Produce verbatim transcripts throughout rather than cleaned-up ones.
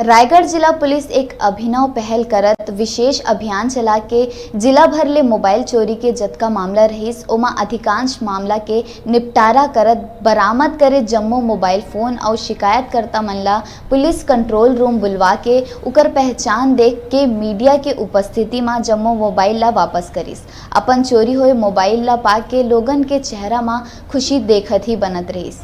रायगढ़ जिला पुलिस एक अभिनव पहल करत विशेष अभियान चला के जिला भर ले मोबाइल चोरी के जतका मामला रहिस, ओमा अधिकांश मामला के निपटारा करत बरामद करे जम्मो मोबाइल फोन अउ शिकायतकर्ता मन ला पुलिस कंट्रोल रूम बुलवा के उकर पहचान देख के मीडिया के उपस्थिति म जम्मो मोबाइल ला वापस करिस। अपन चोरी होए मोबाइल ला पाके लोगन के चेहरा म खुशी देखत ही बनत रहिस।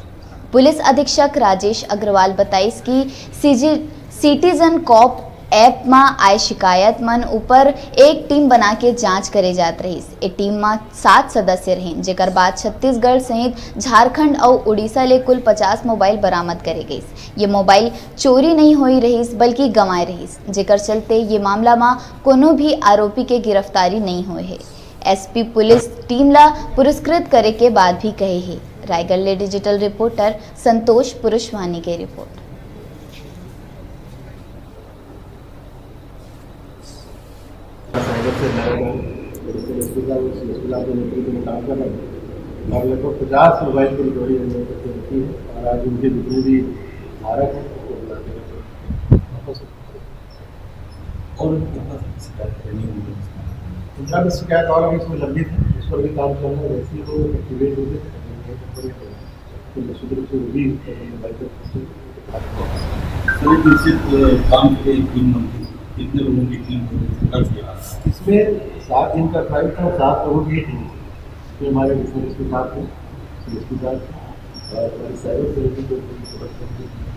पुलिस अधीक्षक राजेश अग्रवाल बताइस कि सीजी सिटीजन कॉप ऐप म आए शिकायत मन ऊपर एक टीम बना के जांच करे जात रहिस। ए टीम म सात सदस्य रहिन, जेकर बाद छत्तीसगढ़ सहित झारखंड अउ उड़ीसा ले कुल पचास मोबाइल बरामद करे गइस। ये मोबाइल चोरी नहीं होई रहिस, बल्कि गंवाए रहिस, जेकर चलते ये मामला म कोनो भी आरोपी के गिरफ्तारी नहीं होए हे। एसपी पुलिस टीम ला पुरस्कृत करे के बात भी कहे हे। रायगढ़ ले डिजिटल रिपोर्टर संतोष पुरुषवानी के रिपोर्ट। साइबर से लड़ाई लड़ रहे हैं, पुलिस के नेतृत्व में, सीएसपी साहब के नेतृत्व में काम कर रहे हैं और लगभग पचास मोबाइल की रिकवरी हमने करके रखी है और आज उनके जितने भी धारक हैं, उनको बुलाते हैं। और भी कितना शिकायत पेंडिंग है? पंद्रह बीस शिकायत और अभी इसमें लंबित है, उस पर भी काम चल रहा है। जैसे ही वो एक्टिवेट होंगे तो निश्चित रूप से वो भी मोबाइल पर पहुंचेंगे। सर, एक निश्चित, अ, काम के लिए एक टीम बनती है। कितने लोगों की टीम होगी? इसमें सात दिन का ट्रायल था, सात लोगों की टीम। इसमें हमारे रिसर्च के साथ हैं, सीएसपी साहब हैं और हमारी साइबर सेल की जो टीम है,